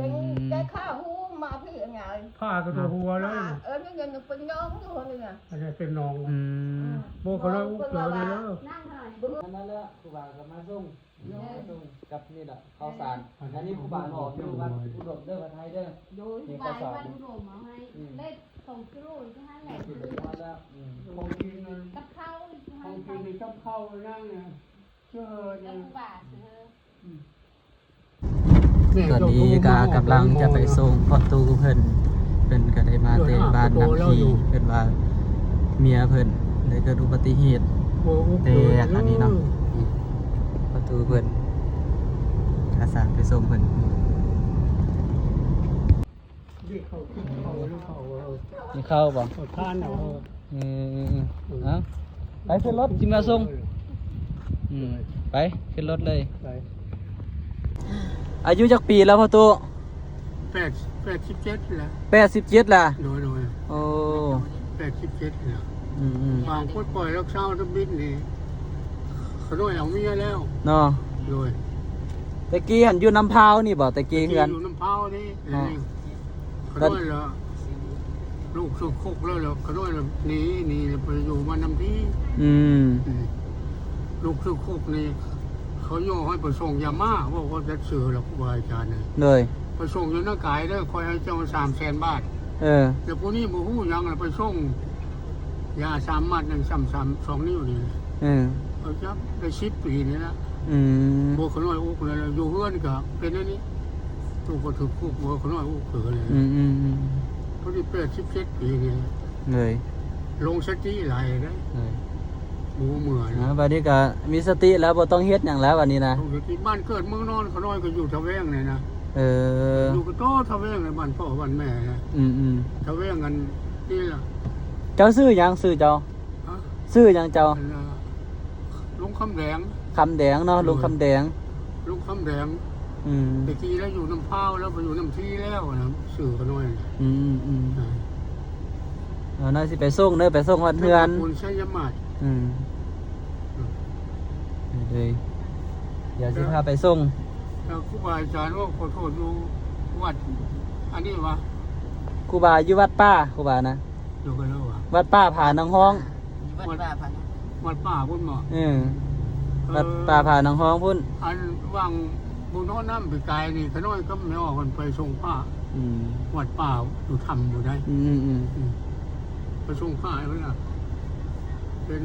ອືມ ແຕ່ຂ້າຫູມາພີ້ຫຍັງ ຜ້າກໍຕົວຫົວເລີຍ ເອີ ນີ້ເປັນໜອງຢູ່ນີ້ນະ ອັນນີ້ເປັນໜອງ ອືມ ບໍ່ ເຂົາເລີຍອຸກເຈີເລີຍ ອັນນັ້ນແຫຼະ ຄູບາກໍມາສົ່ງ ມາສົ່ງກັບນີ້ລະ ເຂົ້າສານ ອັນນີ້ຄູບາອອກຢູ່ວັດອຸດົມເດີ ວັດໄທເດີ ໂດຍ ນີ້ເຂົ້າສານ ແລ້ວສອງກິໂລຢູ່ຫັ້ນແຫຼະ ກິໂລ ມາແລ້ວ ອືມ ຂອງກິນ ກັບເຂົ້າ ຂອງກິນກັບເຂົ້ານັ້ນນະ ເຈີ ແລ້ວຄູບາ ອືມ ຕອນນີ້ກະກຳລັງຈະໄປສົ່ງພໍ່ຕູ້ເພິ່ນ ເພິ່ນກະໄດ້ມາແຕ່ບ້ານນ້ຳພີ ເພິ່ນວ່າເມຍເພິ່ນໄດ້ເກີດອຸບັດຕິເຫດແຕກອັນນີ້ເນາະ ພໍ່ຕູ້ເພິ່ນ ກະສານໄປສົ່ງເພິ່ນ ມີເຂົ້າບໍ່? ອືມ ເອົາ ໄປຂຶ້ນລົດ ຊິມາສົ່ງ ອືມ ໄປຂຶ້ນລົດເລີຍ ໄປ ອາຍຸຈັກປີແລ້ວພໍ່ຕູ້? ແປດ ແປດສິບເຈັດແລ້ວ ແປດສິບເຈັດແລ້ວ ໂດຍ ໂດຍ ໂອ້ ແປດສິບເຈັດແລ້ວ ອືມໆ ບາງປົດປ່ອຍລັກເຊົາທຳອິດນີ້ ຂະນ້ອຍເອົາເມຍແລ້ວເນາະ ໂດຍ ແຕ່ກີ້ຫັ້ນຢູ່ນ້ຳພາວນີ້ບໍ່? ແຕ່ກີ້ເຮືອນ ແຕ່ກີ້ຢູ່ນ້ຳພາວນີ້ ເນາະ ຂະນ້ອຍລະ ລູກຖືກຄຸກແລ້ວ ແລ້ວຂະນ້ອຍລະໜີ ໜີແລ້ວໄປຢູ່ບ້ານນ້ຳພີ ອືມ ອືມ ລູກຖືກຄຸກນີ້ ເຂົາຍໍໃຫ້ໄປສົ່ງຢາມ້າ ເວົ້າ ເວົ້າຈັກຊື່ລະ ຄູບາອາຈານນະ ໂດຍ ໄປສົ່ງຢູ່ນາກາຍເດີ ຂ້ອຍໃຫ້ເຈົ້າສາມແສນບາດ ເອີ ແລ້ວຜູ້ນີ້ບໍ່ຮູ້ຫຍັງລະ ໄປສົ່ງຢາສາມມັດ ຍັງຊ້ຳສາມ ສອງນິ້ວນີ້ ເອີ ເອົາຈັບໄດ້ສິບປີນີ້ລະ ອືມ ໂອ້ ຂະນ້ອຍອຸກເລີຍ ຢູ່ເຮືອນກະເປັນອັນນີ້ ໂຕກະຖືກຄຸກ ໂອ້ ຂະນ້ອຍອຸກເລີຍ ອືມໆໆ ພໍດີແປດສິບເຈັດປີນີ້ ເລີຍ ຫຼົງສະຕິຫຼາຍເດ້ ເລີຍ ບໍ່ເມື່ອນະ ບາດນີ້ກະມີສະຕິແລ້ວ ບໍ່ຕ້ອງເຮັດຫຍັງແລ້ວບາດນີ້ນະ ຫຼົງສະຕິ ບ້ານເກີດເມືອງນອນຂະນ້ອຍກະຢູ່ທະແວງນີ້ນະ ເອີ ຢູ່ກະຕໍ່ທະແວງ ບ້ານພໍ່ບ້ານແມ່ນະ ອືມໆ ທະແວງອັນນີ້ລະ ເຈົ້າຊື່ຫຍັງ? ຊື່ເຈົ້າ? ຮະ? ຊື່ຫຍັງເຈົ້າ? ອັນ ລຸງຄຳແດງ ຄຳແດງເນາະ ໂດຍ ລຸງຄຳແດງ ລຸງຄຳແດງ ອືມ ແຕ່ກີ້ລາວຢູ່ນ້ຳພາວ ລາວໄປຢູ່ນ້ຳພີແລ້ວນະ ຊື່ຂະນ້ອຍ ອືມໆ ເອີ ເອົາ ໜ້ອຍຊິໄປສົ່ງເດີ ໄປສົ່ງຮອດເຮືອນ ເຈົ້າຂອບຄຸນໄຊຍະມາດ ອືມ ອືມ ເດີ ດຽວຊິພາໄປສົ່ງ ແລ້ວຄູບາອາຈານ ໂອ້ ຂໍໂທດ ຢູ່ວັດອັນນີ້ຫວາ? ຄູບາຢູ່ວັດປ່າ ຄູບານະ ຢູ່ກັນແລ້ວຫວາ? ວັດປ່າຜານາງຮອງ ວັດປ່າ ວັດປ່າພຸ້ນບໍ? ເອີ ວັດປ່າ ເອີ ຜານາງຮອງພຸ້ນ ອັນຫວ່າງບຸນຮອດນ້ຳປີກາຍນີ້ ຂະນ້ອຍກັບແມ່ອອກກັນໄປສົ່ງພະ ອືມ ວັດປ່າຢູ່ຖ້ຳພຸ້ນໃດ ອືມໆ ອືມ ໄປສົ່ງພະໃຫ້ເພິ່ນລະ ເປັນ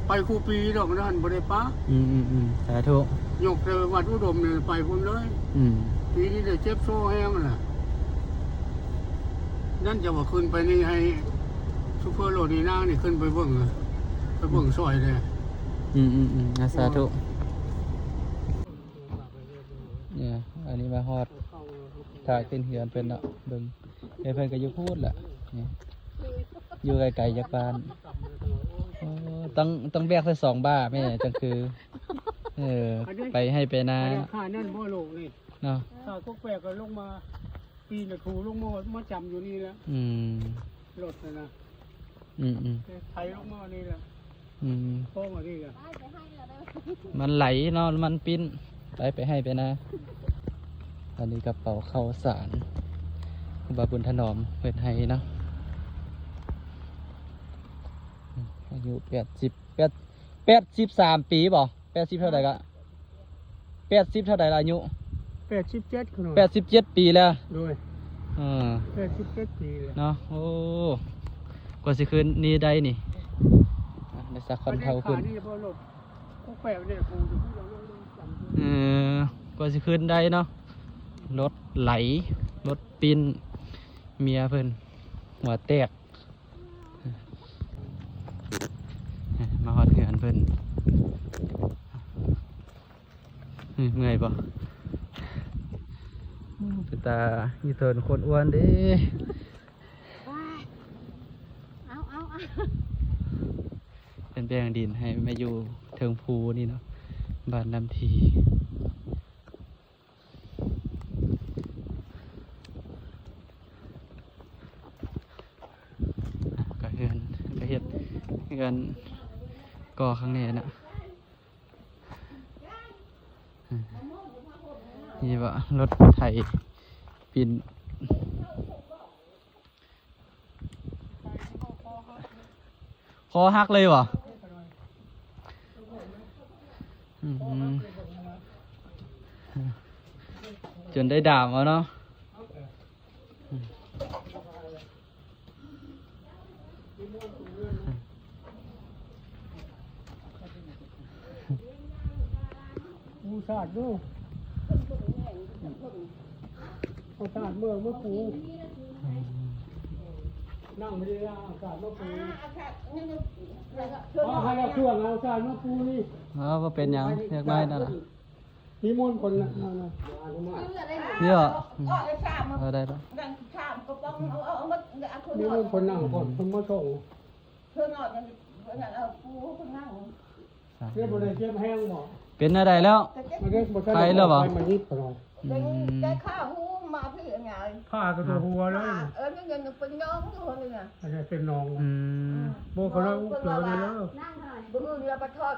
ໄປຄູ່ປີດອກນັ້ນ ບໍ່ໄດ້ປະ ອືມໆ ສາທຸ ຍົກແຕ່ວັດອຸດົມນີ້ໄປພຸ້ນເລີຍ ອືມ ປີນີ້ໄດ້ເຈັບໂຊແຮງລະ ນັ້ນຈະວ່າຂຶ້ນໄປນີ້ໃຫ້ໂຊເຟີລົດນີ້ນາງນີ້ຂຶ້ນໄປເບິ່ງ ໄປເບິ່ງຊ່ອຍແດ່ ອືມໆໆ ອາ ສາທຸ ເອີ ອັນນີ້ມາຮອດ ຖ້າຂຶ້ນເຮືອນເພິ່ນເນາະ ເບິ່ງ ເອີ ເພິ່ນກໍຢູ່ພຸ້ນລະ ນີ້ ຢູ່ໄກໆຈາກບ້ານ ໂອ້ ຕ້ອງ ຕ້ອງແບກໃສ່ສອງບ່າແມ່ ຈັ່ງຄື ເອີ ໄປໄຮ່ໄປນາ ອັນນັ້ນບໍ່ໂລກນີ້ ເນາະ ຖ້າກົກແປກກໍລົງມາ ປີນລະຖູລົງມາ ມາຈຳຢູ່ນີ້ແຫຼະ ອືມ ລົດນະນະ ອືມໆ ໄຖລົງມານີ້ແຫຼະ ອືມ ໂຄ້ງອັນນີ້ແຫຼະ ມັນໄຫຼເນາະ ມັນປິ່ນ ໄປ ໄປໄຮ່ໄປນາ ອັນນີ້ກະເປົາເຂົ້າສານ ຄູບາບຸນຖະໜອມເພິ່ນໃຫ້ເນາະ ອືມ ອາຍຸແປດສິບ ແປດ ແປດສິບສາມປີບໍ? ແປດສິບເທົ່າໃດກະ ແປດສິບເທົ່າໃດລະອາຍຸ? ແປດສິບເຈັດ ຂະນ້ອຍ ແປດສິບເຈັດປີແລ້ວ ໂດຍ ເອີ ແປດສິບເຈັດປີແລ້ວເນາະ ໂອ້ ກວ່າຊິຂຶ້ນນີ້ໄດ້ນີ້ ອ່ະ ໄດ້ສັກຄອນເທົາຂຶ້ນ ເອີ ກວ່າຊິຂຶ້ນໄດ້ເນາະ ລົດໄຫຼ ລົດປິ່ນ ເມຍເພິ່ນຫົວແຕກ ມາຮອດເຮືອນເພິ່ນ ເມື່ອຍບໍ່? ເປັນຕາອີ່ຕົນຄົນອ້ວນເດ້ ເອົາ ເອົາ ເອົາ ເພິ່ນແບ່ງດິນໃຫ້ມາຢູ່ເທິງພູນີ້ເນາະ ບ້ານນ້ຳທີ. ກໍເຮືອນ ກໍເຮັດເຮືອນກໍ່ຄັ້ງນີ້ນະ ນີ້ວ່າລົດໄຖ ປິ່ນ ຄໍຫັກເລີຍຫວາ? ອືມ ຈົນໄດ້ດາມເອົາເນາະ. ປູສາດດູ ເອົາສາດເມືອມາປູ ນັ່ງໄປເລີຍ ເອົາສາດມາປູ ເອົາໃຫ້ລາວຊ່ວງ ເອົາສາດມາປູນີ້. ເອີ ບໍ່ເປັນຫຍັງ ເຮັດໄວ້ນັ້ນລະ. ນິມົນເພິ່ນນະ ເນາະ ເອີ ໄດ້ແລ້ວ ນິມົນເພິ່ນນັ່ງກ່ອນ ເພິ່ນມາສົ່ງ ເພິ່ນເອົາ ເພິ່ນເອົາປູເພິ່ນນັ່ງ ເປັນແນວໃດແລ້ວ? ໄຂ້ແລ້ວບໍ່? ອືມ ຜ້າກະຕົວຫົວເລີຍ ເອີ ເປັນໜອງຢູ່ນີ້ນະ ເປັນໜອງ. ອືມ ບໍ່ ເຂົາເລີຍອຸກເຈີເລີຍ ມື້ນີ້ໄປຖອດ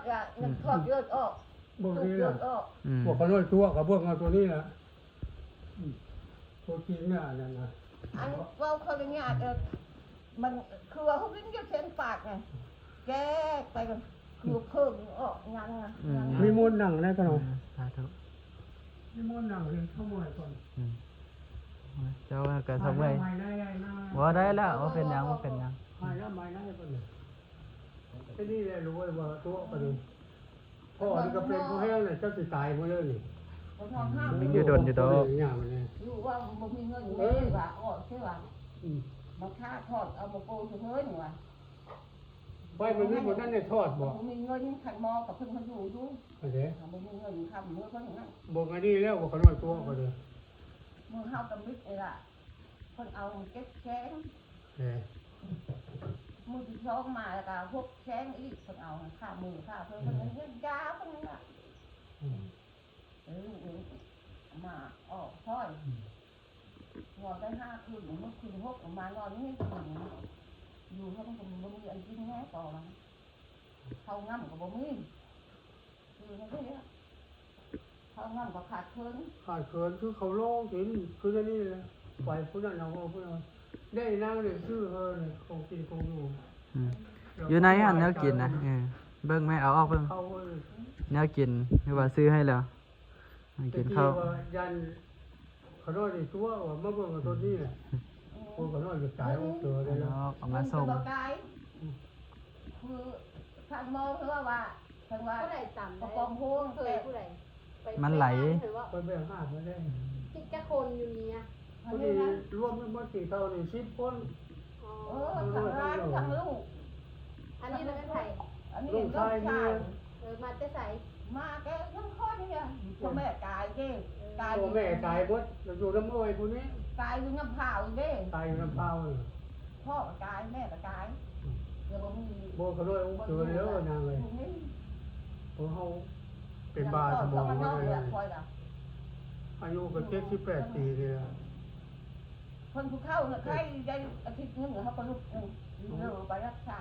ຖອດເລືອດອອກ ເບິ່ງນີ້ລະ ອືມ ພວກຂ້ານ້ອຍຕົວະ ກໍເບິ່ງເອົາຕົວນີ້ລະ ອືມ ຕົວຈິງນະ ອັນນັ້ນນະ ອັນເວົ້າຂໍອະນຸຍາດ ເອີ ມັນຄືວ່າເຮົາກິນຢູ່ເສັ້ນປາກນະ ແກ້ໄປ ຄືເພີ່ມອອກຍັງນະ ອືມ ຍັງນະ ມີມົນນັ່ງໄດ້ກໍໜ້ອຍ ສາທຸ ມີມົນນັ່ງເຮັດເຂົ້າໝ່ອຍກ່ອນ ອືມ ເຈົ້າກໍສະເໝີຍ ບໍ່ໄດ້ແລ້ວ ບໍ່ເປັນຫຍັງ ບໍ່ເປັນຫຍັງ ຫາຍແລ້ວ ຫາຍແລ້ວ ເປັນນີ້ແຫຼະ ຮູ້ໄວ້ວ່າຕົວະກໍດີ. ພໍ່ນີ້ກໍເປັນຜູ້ແຮງນະ ເຈົ້າຊິຕາຍມື້ເລີຍນີ້ ມັນຢູ່ດົນຢູ່ດອກ ຢູ່ວ່າບໍ່ມີເງິນ ເອີ ວ່າອອກຊິວ່າ ອືມ ບັກຂ້າຖອດເອົາມາໂກສະເທີນວ່າ ໄວ້ມື້ນີ້ບໍ່ທັນໄດ້ຖອດບໍ່? ບໍ່ມີເງິນ ຄັນໝໍກໍເພິ່ນມາຢູ່ຢູ່ ອັນເດ ບໍ່ມີເງິນຄຳເມືອເພິ່ນນັ້ນ ບໍ່ ອັນນີ້ແລ້ວ ບໍ່ຂະນ້ອຍຕົວະກໍເດີ ມື້ເຮົາກໍມິດນີ້ລະ ເພິ່ນເອົາເຈັດແສນ ເອີ ມື້ທີ່ສອງມາແລ້ວກໍຫົກແສນອີກ ເພິ່ນເອົາຄ່າມື້ຄ່າເພິ່ນ ເພິ່ນເຮັດຢາເພິ່ນນັ້ນລະ ອືມ ເອີ ມາອອກຊ່ອຍ ອືມ ນອນໄດ້ຫ້າຄືນ ມື້ຄືນຫົກ ມານອນນີ້ຄືນ ຢູ່ເຮືອນກໍບໍ່ມີອັນກິນແນ່ ຕໍ່ມາເຂົ້າງຳກໍບໍ່ມີ ຄືນັ້ນເດ ເຂົ້າງຳກໍຂາດເຂີນ ຂາດເຂີນ ຄືເຂົາໂລກິນ ຄືແນວນີ້ແຫຼະ ໄປຜູ້ນັ້ນເອົາ ເອົາຜູ້ນັ້ນ ໄດ້ນາງໄດ້ຊື້ເຮີນີ້ ຂອງກິນຂອງຢູ່ ອືມ ຢູ່ໃນຫັ້ນແນວກິນນະ ເອີ ເບິ່ງແມ່ ເອົາອອກເບິ່ງ ເຂົ້າເອີ ແນວກິນ ຫຼືວ່າຊື້ໃຫ້ແລ້ວ ກິນເຂົ້າ ແຕ່ກີ້ວ່າຢ້ານ ຂະນ້ອຍນີ້ຕົວະວ່າມາເບິ່ງເອົາໂຕນີ້ແຫຼະ ໂອ້ຍ ຂະນ້ອຍຈະຕາຍ ອອກເທື່ອໄດ້ແລ້ວ ເອົາມາສົ່ງ ຄືທາງໝໍເພິ່ນວ່າ ເພິ່ນວ່າ ຜູ້ໃດຕຳ ກະປອງໂຮງ ເຄີຍຜູ້ໃດ ມັນໄຫຼ ເພິ່ນວ່າ ຂ້ອຍແບ່ງຫ້າມາໄດ້ ຈັກຄົນຢູ່ນີ້ອະ? ຜູ້ນີ້ລວມທັງໝົດກິນເຂົ້ານີ້ສິບຄົນ ອໍ ເອີ ທັງຫຼານທັງລູກ ອັນນີ້ລະແມ່ນໃຜ? ອັນນີ້ລູກຊາຍເມຍ ເອີ ມາແຕ່ໃສ? ມາແຕ່ນະຄອນນີ້ ພໍ່ແມ່ຕາຍເດ້ ຕາຍ ພໍ່ແມ່ຕາຍໝົດ ຢູ່ນຳເອື້ອຍຜູ້ນີ້ ຕາຍຢູ່ນຳພ້າວເດ້ ຕາຍຢູ່ນຳພ້າວ ພໍ່ກໍຕາຍ ແມ່ກໍຕາຍ ອືມ ແລ້ວບໍ່ມີ ບໍ່ ຂະນ້ອຍອົກເຈີເດີນາງເອີຍ ພວກເຮົາເປັນບ້າສະໝອງໝົດເລີຍ ອາຍຸກໍເຈັດສິບແປດປີນີ້ລະ ເພິ່ນຜູ້ເຖົ້ານະ ໃຄໄດ້ອາທິດໜຶ່ງ ເຮົາກໍລຸກ ເອີ ໄປຮັກສາ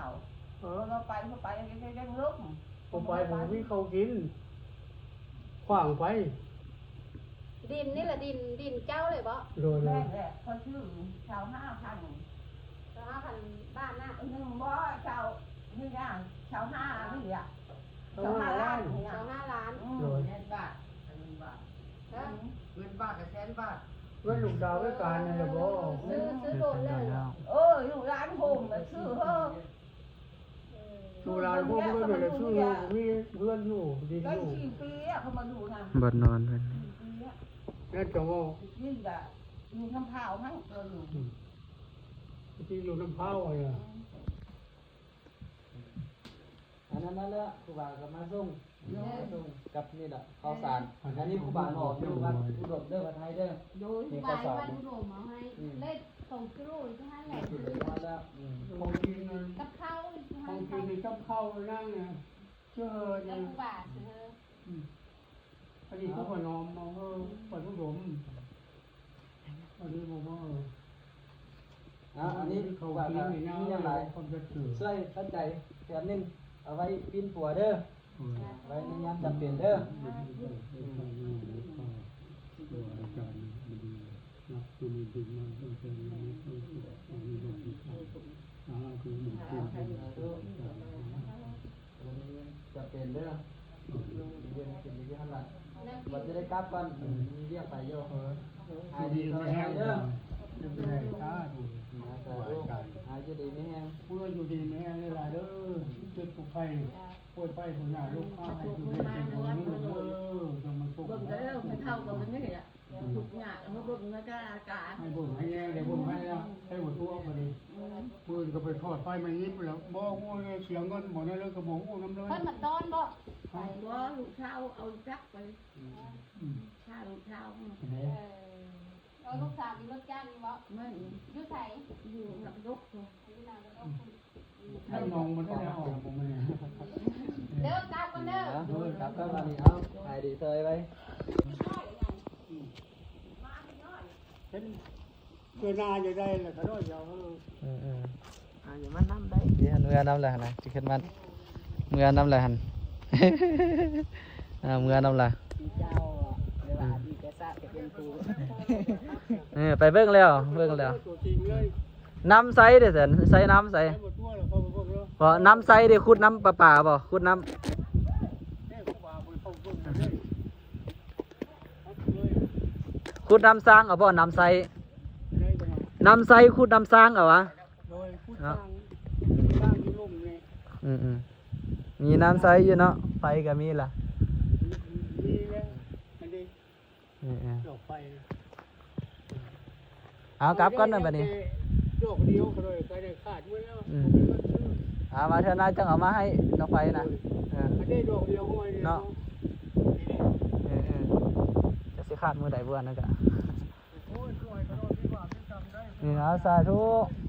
ເອີ ເຮົາໄປ ເຮົາໄປໄດ້ລົມ ບໍ່ໄປ ບໍ່ມີເຂົ້າກິນ ຂວ້າງໄປ ດິນນີ້ລະ ດິນ ດິນເຈົ້າເລີຍບໍ? ໂດຍ ໂດຍ ແມ່ນແຫຼະ ເຂົາຊື້ຊາວຫ້າພັນ ຊາວຫ້າພັນບາດນະ ໜຶ່ງບໍ່ ຊາວ ນີ້ນະ ຊາວຫ້ານີ້ລະ ຊາວຫ້າລ້ານ ຊາວຫ້າລ້ານ ອືມ ໂດຍ ແສນບາດ ເງິນບາດ ຮະ ເງິນບາດກະແສນບາດ ເງິນລູກສາວໄປການນັ້ນລະບໍ? ຊື້ ຊື້ໂດນແລ້ວ ເອີ ລູກຫຼານໂຮມລະຊື້ເຮີ ເອີ ລູກຫຼານໂຮມເງິນລະຊື້ ມີເຮືອນຢູ່ ດິນຢູ່ ສີ່ປີອະ ເຂົາມາຢູ່ນະ ບ່ອນນອນເພິ່ນ ສີ່ປີອະ ແລ້ວຈະເວົ້າ ຢູ່ນຳພ້າວຫັ້ນ ເອີ ຢູ່ ອືມ ທີ່ຢູ່ນຳພ້າວ ເອີ ອືມ ອັນນັ້ນລະ ຄູບາກໍມາສົ່ງ ມາສົ່ງກັບນີ້ລະ ເຂົ້າສານ ອັນນີ້ຄູບາຫຼອກຢູ່ວັດອຸດົມເດີ ວັດໄທເດີ ໂດຍ ນີ້ເຂົ້າສານ ອຸດົມເອົາໃຫ້ ອືມ ໄດ້ສອງກິໂລຢູ່ຫັ້ນແຫຼະ ມາແລ້ວ ອືມ ຂອງກິນ ກັບເຂົ້າຢູ່ຫັ້ນ ຂອງກິນກັບເຂົ້ານັ້ນນະ ເອີ ແລ້ວຄູບາ ເອີ ອືມ ອັນນີ້ເຂົາກໍນ້ອມເອົາ ເອີ ໄປອຸດົມ ອັນນີ້ບໍ່ວ່າ ເອີ ອ່າ ອັນນີ້ເຂົາວ່າກໍມີຫຍັງຫຼາຍ ຊ່ວຍປັດໄຈແສນໜຶ່ງ ເອົາໄວ້ປິ່ນປົວເດີ ເອີ ໄວ້ໃນຍາມຈຳເປັນເດີ ອືມ ອາຈານມັນດີເນາະ. ຈະເປັນເດີ ຢູ່ເປັນຢູ່ຫັ້ນລະ ວ່າຈະໄດ້ກັບກ່ອນ ມີວຽກໄປຢູ່ ຫາຍດີ ສາທຸ ຫາຍຢູ່ດີມີແຮງ ເມື່ອຢູ່ດີມີແຮງຫຼາຍໆເດີ ເຈັບຜູ້ໄຂ້ ປ່ວຍໄຂ້ຜູ້ຍາກ ໂລກໄຂ້ ຢູ່ດີມີແຮງເດີ ຈະມາໂຊກ ເບິ່ງເດີ ຜູ້ເຖົ້າກໍເປັນນີ້ແຫຼະ ທຸກຍາກ ມາເບິ່ງມາກາອາການ ໃຫ້ເບິ່ງໃຫ້ແຍງ ໄດ້ເບິ່ງໃຫ້ແລ້ວ ໃຫ້ບໍ່ຕົວະບັດນີ້ ອືມ ມື້ອື່ນກໍໄປທອດໄຟມາອີກແລ້ວ ບໍ່ຮູ້ເລີຍ ເສຍເງິນບໍ່ໄດ້ເລີຍ ກໍບໍ່ຮູ້ນຳເລີຍ ເພິ່ນມາຕ້ອນບໍ່ ບໍ່ ລູກສາວເອົາຈັກໄປ ອືມ ອືມ ພາລູກສາວ ເອີ ເອົາລູກສາວມີລົດຈັກຢູ່ບໍ່ ແມ່ນ ຢູ່ໃສ ຢູ່ນາກະດົກ ຢູ່ນາກະດົກ ໃຫ້ນ້ອງມັນໄດ້ອອກບໍ່ແມ່ນ ເດີ ກັບກ່ອນເດີ ເດີ ກັບກ່ອນ ອັນນີ້ເອົາ ຫາຍດີເຊີຍໄວ້ ເປັນເທື່ອໜ້າຈະໄດ້ລະ ກະນ້ອຍດຽວ ເອີ ເອີ ເອີ ອ່າ ຢ່າມານຳໄດ້ ຊິຫັ້ນເມືອນຳແລ້ວຫັ້ນນະ ຊິຂຶ້ນມາເມືອນຳແລ້ວຫັ້ນ ອ່າ ເມືອນຳລະ ເຈົ້າ ເວລາ ອືມ ດີແຕ່ຊາດຈະເປັນຜູ້ ເອີ ໄປເບິ່ງແລ້ວ ເບິ່ງແລ້ວ ຕົວຈິງເລີຍ ນ້ຳໃສເດ້ຊັ້ນ ໃສນ້ຳໃສ ບໍ່ ນ້ຳໃສເດ້ ຂຸດນ້ຳປະປາບໍ່ ຂຸດນ້ຳ ຂຸດນ້ຳຊາງເອົາບໍ່ ນ້ຳໃສ ນ້ຳໃສຂຸດນ້ຳຊາງເອົາຫວາ ໂດຍ ຂຸດຊາງ ຊາງຢູ່ລຸ່ມນີ້ ອືມໆ ມີນ້ຳໃສຢູ່ເນາະ ໄຟກໍມີລະ ມີແລ້ວ ອັນນີ້ ເອີໆ ດອກໄຟ ເອົາກັບກ່ອນນະບັດນີ້ ດອກດຽວກໍໄດ້ ກໍໄດ້ຂາດໝົດແລ້ວ ອືມ ເອົາມາເທື່ອໜ້າຈັ່ງເອົາມາໃຫ້ດອກໄຟນະ ເອີ ອັນນີ້ດອກດຽວຫ້ອຍເນາະ ເອີໆ ຈະຊິຂາດມື້ໃດບໍ່ ອັນນັ້ນກະ ເອີ ເອົາ ສາທຸ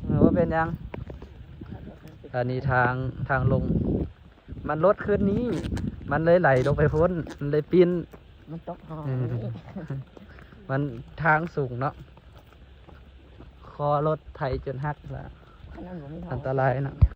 ເອີ ບໍ່ເປັນຫຍັງ ອັນນີ້ທາງ ທາງລົງ ມັນລົດຂຶ້ນນີ້ ມັນເລີຍໄຫຼລົງໄປພຸ້ນ ມັນເລີຍປິ່ນ ມັນຕົກຫອຍ ເອີ ມັນທາງສູງເນາະ ຄໍລົດໄຖຈົນຫັກລະ ອັນຕະລາຍເນາະ.